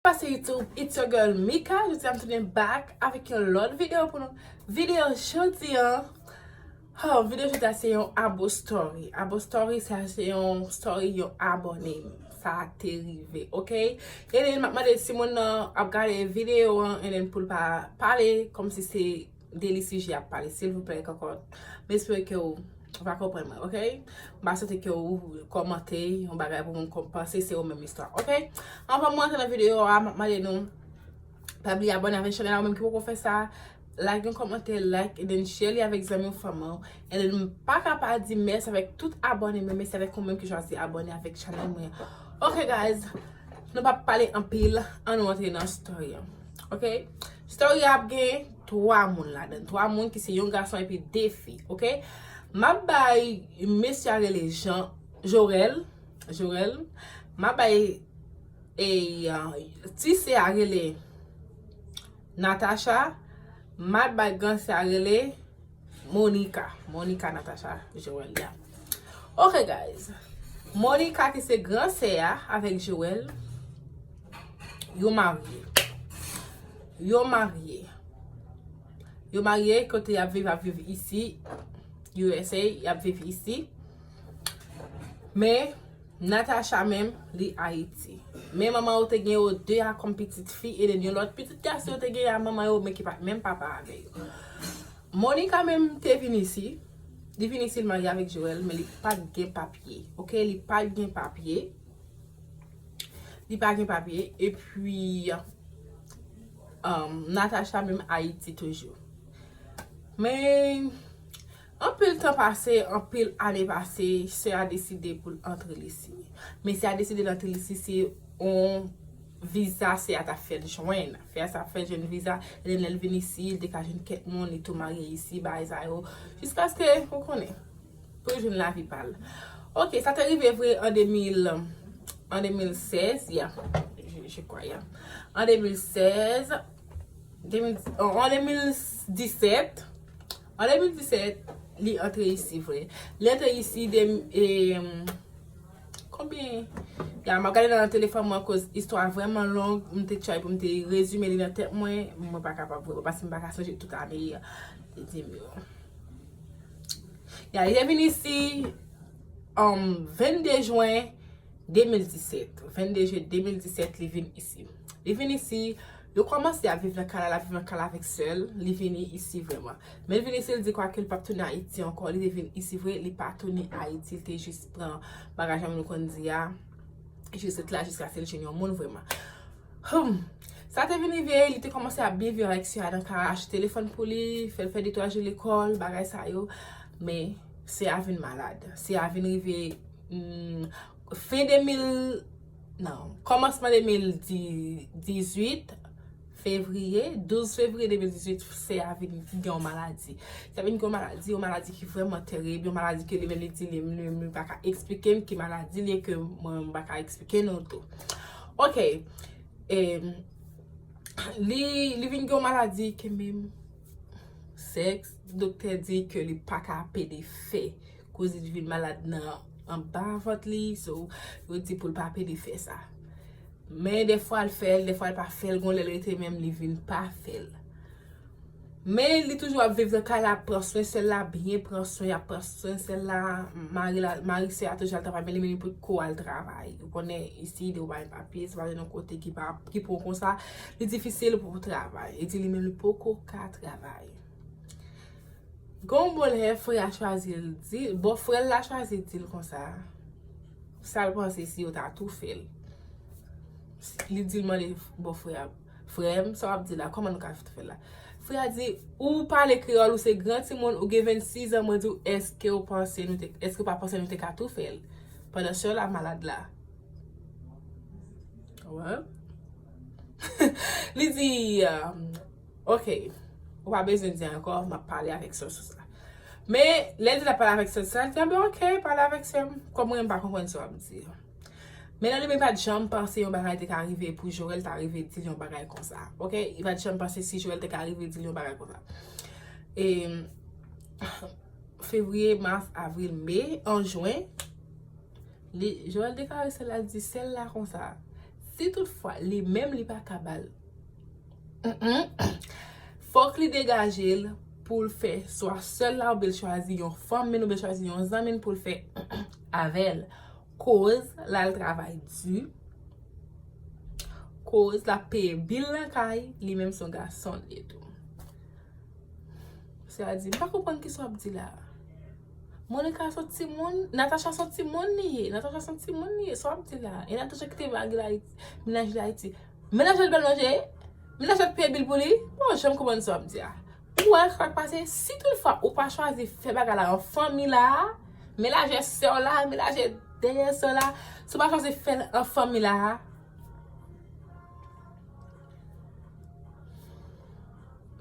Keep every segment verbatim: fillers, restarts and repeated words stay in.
pase YouTube, it's your girl Mika. Jodi a m tounen back avèk yon lòt videyo pou nou. Videyo jodi a, oh, videyo jodi a se yon abo story. Abo story, sa se yon story yon abòne m. Sa te rive, ok? E then m ap mande si moun nan ap gade videyo an, e then pou l pa pale kòmsi se de li sijè ap pale, silvouplè, kòkòt. M espere ke w, w va konprann mwen, ok? M pa swete ke w kòmante yon bagay pou moun kon-, panse se yon menm istwa, ok? Anvan mwen antre nan videyo a, m ap mande nou, pa bliye abòne avèk chanèl la, ou menm ki poko fè sa, like yon kòmantè, like, and then share li avèk zanmi w, fanmi w, and then m pa ka pa di mèsi avèk tout abòne mwen, mèsi avèk ou menm ki chwazi abòne avèk chanèl mwen. Ok, guys, nou p ap pale anpil, ann nou antre nan story an. Ok? Story a ap gen twa moun ladan. Twa moun ki se yon gason epi de fi, ok? M ap bay mesye a rele Jean, Jorel, Jorel. M ap bay, e, ti sè a rele Natacha. M ap bay gran sè a rele Monica. Monica, Natacha, Jorel, ya. Ok, guys. Monica ki se gran sè a avèk Jorel, yo marye. Yo marye. Yo marye kote y ap viv, ap viv isi, U S A, y ap viv isi. Men, Natacha menm, li Ayiti. Men manman yo te gen yo de a kòm pitit fi, e then yon lòt pitit gason yo te gen a manman yo, men ki pa t menm papa avè yo. Monica menm te vin isi. Li vin isi, li marye avèk Joel, men li pa t gen papye. Ok, li pa t gen papye. Li pa gen papye. Epi, um, Natacha menm Ayiti toujou. Men, anpil tan pase, anpil ane pase, sè a deside pou l antre l isi. Men sè a deside l antre l isi, se yon viza sè a t ap fè l jwenn. Sè a t ap fè l jwenn viza, e lè l vin isi, li te ka jwenn kèk moun, li tou marye isi, bagay sa yo. Jiskaske, ou konnen, pou l jwenn lavi pa l. Ok, sa te rive vre an de mil, an de mil sèz, ya. Je, je crois, ya. An de mil sèz, de mil, an de mil disèt, an de mil disèt, li antre isi vre. Li antre isi de, e, konbyen? Ya, m ap gade nan telefòn mwen akoz istwa a vrèman long. M te try pou m te rezime li nan tèt mwen. Mwen pa kapab vre, paske m pa ka sonje tout ane li di m yo. Ya, li te vin isi, um, vennde jen de mil disèt. Vennde jen de mil disèt, li vin isi. Li vin isi, yo kòmanse ap viv nan kay la, l ap viv nan kay la avèk sè l. Li vini isi vrèman. Men l vin isi, l di kwake l p ap tounen Ayiti ankò. Li te vin isi vre, li pa tounen Ayiti, li te jis pran bagaj la, nou konn di a. Jis ret la jiskaske l jwenn yon moun vrèman. Hum. Sa te vin rive, li te kòmanse ap byen viv avèk sè a nan kay la, achte telefòn pou li, fè l fè de twa jou lekòl, bagay sa yo. Men, sè a vin malad. Sè a vin rive, hmm, fen de mil, non, kòmansman de mil dizuit, fevriye, douz fevriye de mil dizuit, sè a vin gen yon maladi. Sè a vin gen yon maladi, yon maladi ki vrèman terib, yon maladi ke li menm li di li, li, li pa ka eksplike m ki maladi li ye, ke mwen, m pa ka eksplike nou tou. Ok. E, li, li vin gen yon maladi ke menm sèks, doktè di ke li pa ka pede fè. Koz li vin malad nan anba vant li, so, yo di pou l pa pede fè sa. Men dèfwa l fè l, dèfwa l pa fè l, gon lè l rete menm li vin pa fè l. Men li toujou ap viv nan kay la, ap pran swen sè l la, byen pran swen, ap pran swen sè l la, mari la, mari sè a toujou al travay, men li menm li potko al travay. Ou konnen isi, de ou pa gen papye, se pa yon kote ki pa, ki pou konsa, li difisil pou travay. Li di li menm li poko ka travay. Gon bon lè frè a chwazi l di, bò frè l la chwazi di l konsa, sa l panse si yo ta tou fè l. Li di l mande bò frè a, frè m, sa w ap di la, kòman nou ka tou fè l la? Frè a di, ou pale kreyòl, ou se gran timoun, ou gen vennsis an, mwen di w, èske w panse nou te, èske w pa panse nou te ka tou fè l? Pandan sè w la malad la. Wè? Li di, um, ok, ou pa bezwen di ankò, m ap pale avèk sè w sou sa. Men, lè l di l ap pale avèk sè l, sè l di, a ben ok, pale avèk sè m. Kòm mwen, m pa konprann sa w ap di. Men nan li menm, li pa t janm panse yon bagay te ka rive pou Joel ta rive di l yon bagay konsa. Ok? Li pa t janm panse si Joel te ka rive di l yon bagay konsa. E, fevriye, mas, avril, me, an jen, li, Joel deklare sè l la, l di sè l la konsa, Si toutfwa li menm li pa ka ba l, fòk li degaje l pou l fè swa sè l la oubyen l chwazi yon fanmi l oubyen l chwazi yon zanmi l pou l fè avè l. Koz l al travay di, koz l ap peye bil nan kay, li menm se yon gason li ye tou. Sè a di, m pa konprann kisa w ap di la. Monica se yon timoun, Natacha se yon timoun li ye. Natacha se yon timoun li ye, sa w ap di la. E Natacha kite mari l Ayiti, mennaj li Ayiti. Mennaj la t bèl manje, mennaj la t peye bil pou li. Bon, janm konprann sa w ap di a. Ou wè sa k pase, si toutfwa ou pa chwazi fè bagay la an fanmi la, men lajè sè w la, men lajè dèyè sè w la, si w pa chwazi fè l an fanmi la,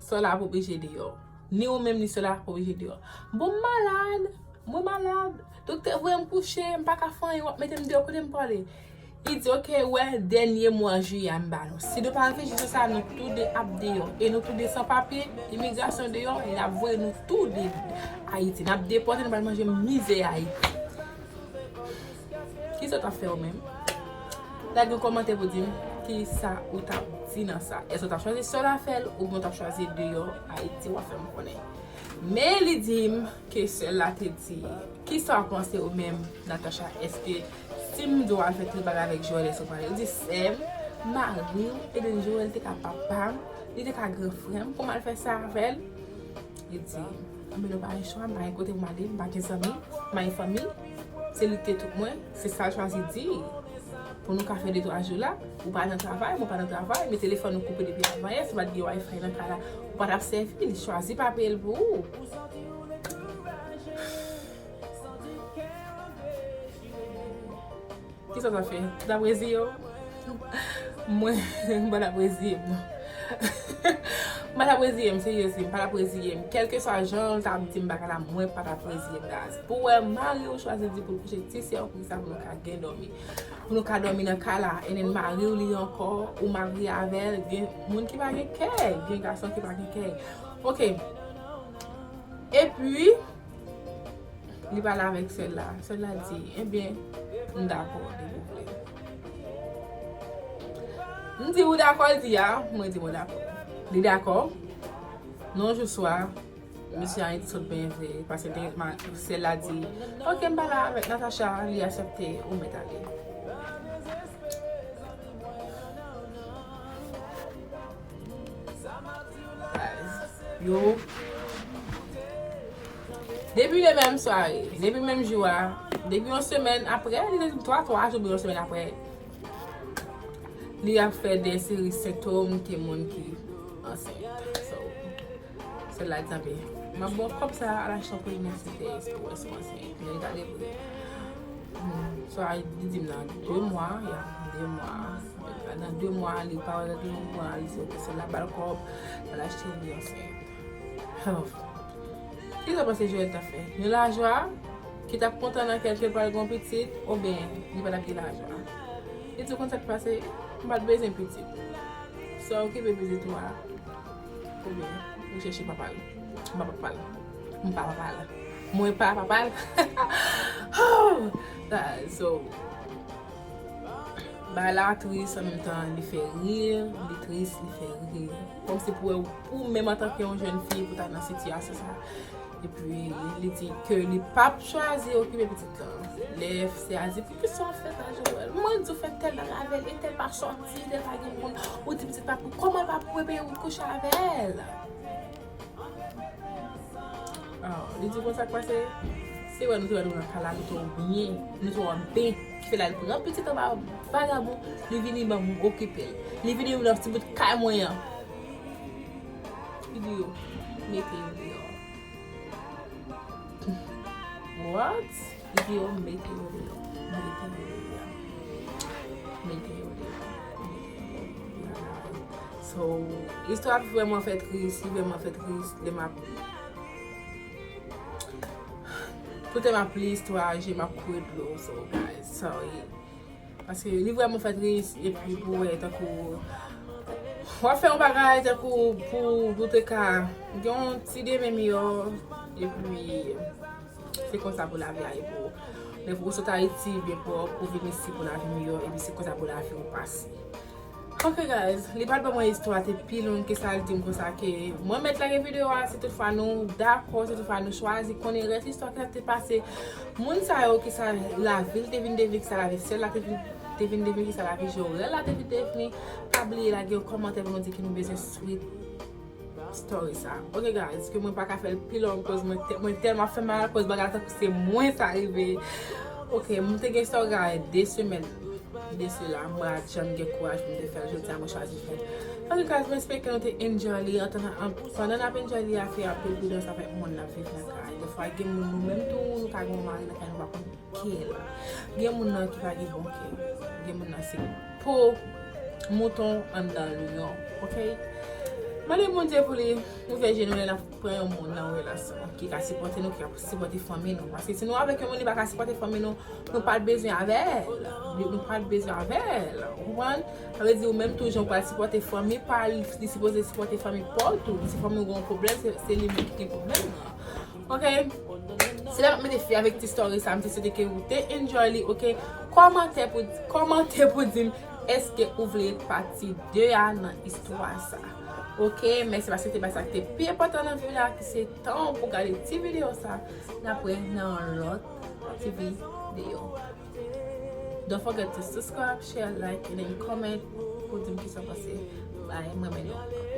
sè w la ap oblije deyò. Ni ou menm ni sè w la ap oblije deyò. Bon, m malad. Mwen malad. Doktè voye m kouche, m pa ka fè anyen, w ap mete m deyò kote m prale. Li di, oke, wè, dènye mwa jiyè a m ba nou. Si nou pa reflechi sou sa, nou toude ap deyò. E nou toude san papye, imigrasyon deyò, y ap voye nou toude Ayiti. N ap depòte, nou pral manje mizè Ayiti. Kisa w t ap fè ou menm? Lage yon kòmantè pou di m kisa ou t ap di nan sa. Èske w t ap chwazi sè w la fè l oubyen w t ap chwazi deyò Ayiti w ap fè m konnen. Men li di m ke sè l la te di, kisa w panse ou menm, Natacha? Èske si m di w al fè tèl bagay avèk Joel, èske w pale? Li di, sè m, mari w, Eden Joel te ka papa m, li te ka gran frè m, pou m al fè sa avè l? Li di, anben nou pa gen chwa, m pa gen kote pou m ale, m pa gen zanmi, m pa gen fanmi. Se li ki te tout mwen, se sa l chwazi di. Pou nou ka fè de twa jou la, ou pa nan travay, mwen pa nan travay, men telefòn nou koupe depi avanyè, si w pa t gen Wi-Fi nan kay la, ou pa t ap sèvi, li chwazi pa peye l pou ou. Kisa w ta fè? Ou t ap reziye w? Mwen, m pa t ap reziye m, non. M pa t ap reziye m, serye, m pa t ap reziye m. Kèlkeswa jan l ta ap di m bagay la, mwen pa t ap reziye m, guys. Pou w wè mari w chwazi di pou l kouche ti sè w, pou sa pou nou ka gen dòmi. Pou nou ka dòmi nan kay la, and then mari w li ankò, ou marye avè l, gen moun ki pa gen kè, gen gason ki pa gen kè. Oke. Epi, li pale avèk sè l la. Sè l la di, ebyen, m dakò, depi w vle. M di, ou dakò? L di, ya, mwen di, mwen dakò. Li dakò. Nan yon jou swa, mesye a sot byen vre, paske te, ma, sè l la di, oke, m pale avèk Natacha, li aksepte, ou mèt ale. Guys, yo, depi le menm sware, depi menm jou a, depi yon semèn apre, li te di twa, twa jou, yon semèn apre, li ap fè de seri sentòm ke moun ki ansent. So, sè l la di, anben, m ap ba w kòb sa al achte yon polinèz sitès pou wè si w ansent. Men li gade vre. Hmm, so, a, li di m nan de mwa, ya, de mwa. Nan de mwa, li pa wè règ li, li pran, li di, oke, sè l la ba l kòb, l al achte yon ansent. Kisa w panse Joel ta fè? Yon lajwa, ki t ap kontan nan kè l ke l pral gen yon pitit, oubyen li pa t ap gen lajwa? Li di, konn sa k pase, m pa t bezwen pitit. Sa okipe pitit ou a, oubyen ou chèche papa l. M pa papa l. M pa papa l. Mwen pa papa l. Oh! Guys, so, bagay la tris, an menm tan, li fè ri, li tris, li fè ri. Kòmsi pou wè ou, ou menm antanke yon jèn fi, pou ta nan sitiyasyon sa. Epi, li di ke li p ap chwazi okipe pitit lan. Lè sè a di, poukisa w fè sa, Joel? Mwen di w fè tèl bagay avè l, e tèl pa sòti, tèl pa gen moun. Ou di pitit pa pou, kòman l pa pou epi ou kouche avè l? Ah, li di konsa k pase, se wè nou te wè nou nan kay la, nou te wè byen, nou te wè byen. Ki fè la, li pran pitit anba vagabon, li vini ban m okipe l. Li vini nan ti bout kay mwen an. Li di yo, mete yo deyò. What? Li di yo mete yo deyò. Mete yo deyò. Mete yo deyò. Mete yo deyò. So, istwa a vrèman fè tris, li vrèman fè tris, lè m ap, tout lè m ap li istwa a, je m ap kouri dlo, so, guys, sorry. Paske li vrèman fè tris, epi pou wè tankou w ap fè yon bagay tankou pou, pou te ka gen yon ti demen miyò, epi Se konsa pou lavi a ye pou ou. Men fòk ou sot Ayiti byen pwòp, ou vin isi pou lavi miyò, epi se konsa pou lavi ou pase. Ok guys, li pa t ban mwen istwa te pi long ke sa, l di m konsa ke mwen mèt lage videyo a, si toutfwa nou dakò, si toutfwa nou chwazi konnen rès istwa ki sa k te pase. Moun sa yo ki sa lavi l te vin devni, ki sa lavi sè l la te vin, te vin devni, ki sa lavi Jorel la te vin devni, pa bliye lage yon kòmantè pou nou di ki nou bezwen swit story sa. Ok guys, ke mwen pa ka fè l pi long koz mwen, te- mwen tèlman fè mal koz bagay la tankou se mwen sa rive. Ok, mwen te gen story a de semèn de sela, mwen pa t janm gen kouraj pou mwen te fè l, jodi a mwen chwazi fè l. Ok guys, mwen espere ke nou te enjoy li. Antandan, an- pandan n ap enjoy li a, fè anpil pridans avèk moun n ap viv nan kay. Defwa gen moun nou menm tou, nou ka gen yon mari nan kay nou pa konn kè l. Gen moun nan ki pa gen bon kè. Gen moun nan se po mouton anndan lyon. Ok? Mande Bondye pou li ouvè je nou lè n ap pran yon moun nan relasyon ki ka sipòte nou, ki ka sipòte fanmi nou. Paske si nou avèk yon moun li pa ka sipòte fanmi nou, nou pa t bezwen avè l. Nou pa t bezwen avè l. Ou konprann? Sa vle di ou menm tou jan ou pral sipòte fanmi pa l, li sipoze sipòte fanmi pa w tou. Si fanmi w gen yon pwoblèm, se, se li menm ki gen pwoblèm nan. Ok? Se la m ap mete fen avèk ti story sa, m te swete ke ou te enjoy li, ok? Kòmante pou, kòmante pou di m èske ou vle pati de a nan istwa sa. Ok, mèsi paske te bay sa ki te pi enpòtan nan vi w la, ki se tan w pou gade ti videyo sa. N ap wè nan yon lòt ti videyo. Don't forget to subscribe, share, like, and then comment pou di m kisa w panse. Bye, mwen renmen nou.